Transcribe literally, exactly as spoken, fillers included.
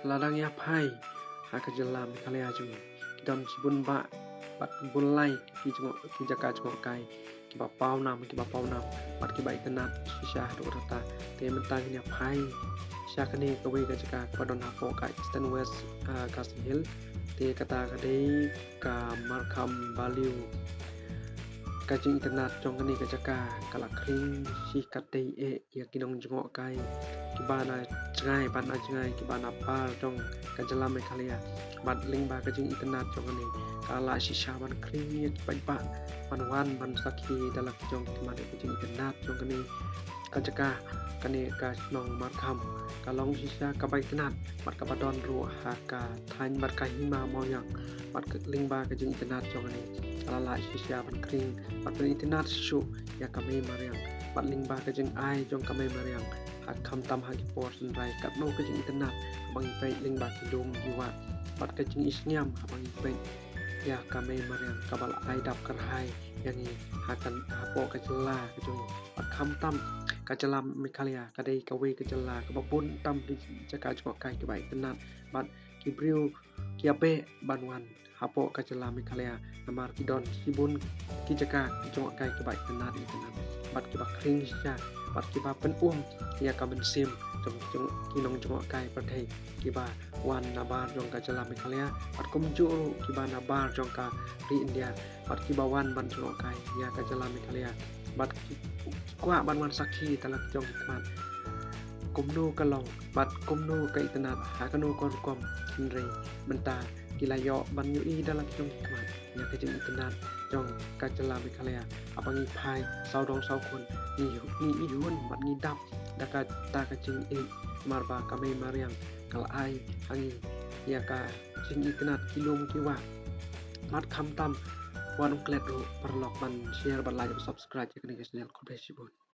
Lada ngi ïa phai ha ka jylla Meghalaya jong ngi, ki don shibun bah bad bun lai ki jngoh, ki jaka jngohkai kiba pawnam, kiba pawnam bad kiba itynnad shisha haduh katta. Te mynta ngin ïa phai sha kane kawei ka jaka kaba don hapoh ka Eastern West, ah, Khasi Hills. Te kata ka dei ka Markham Valley. Ka jingitynnad jong kane ka jaka ka la khring shi katdei eh ïa ki nongjngohkai kiba na jngai bad na jngai, kiba na bar jong ka jylla Meghalaya. Bad lyngba ka jingitynnad jong kane, ka la shisha ban khring ïa ki paidbah ban wan ban sakhi da la ki jong ki khmat ïa ka jingitynnad jong kane ka jaka. Kane ka shnong Markham ka long shisha kaba itynnad bad kaba don ruh ha ka thaiñ bad ka hima Mawiong. Bad ka, lyngba ka jingitynnad jong kane, ka la lah shisha ban khring bad ban itynnad shuh ïa ka mei mariang. Bad lyngba ka jingai jong ka mei mariang, ha khamtam ha ki por shynrai, katno ka jingitynnad haba ngi peit lyngba ki lum ki wah bad ka jingisngiam haba ngi peit ïa ka mei mariang kaba la ai dap kyrhai ïa ngi ha kan, hapoh ka jylla ka jong ngi. Bad khamtam ka jylla Meghalaya ka dei kawei ka jylla kaba bun tam ki jaka jngohkai kiba itynnad bad ki briew ki ïa beh ban wan hapoh ka jylla Meghalaya namar ki don shibun ki jaka jngohkai kiba itynnad itynnad bad kiba khring shisha bad kiba pynum ïa ka mynsiem jong, jong ki nongjngohkai pyrthei kiba wan na bar jong ka jylla Meghalaya bad kumjuh ruh kiba na bar jong ka ri India bad kiba wan ban jngohkai ïa ka jylla Meghalaya bad ki kwah ban wan sakhi da la ki jong ki khmat kumno ka long bad kumno ka itynnad ha kano ka rukom. Hynrei mynta ki la ïoh ban ïohi da la ki jong ki khmat ïa ka jingitynnad jong ka jylla Meghalaya. Haba ngi phai sawdong sawkun, ngi, ngi ihun bad ngi dap da kata ka jingïeit, namar ba ka mei mariang ka la ai ha ngi ïa ka jingitynnad ki lum ki wah. Bad khamtam, wat ym klet ruh paralok ban share bad like bad subscribe ïa kane ka channel. Khublei shibun.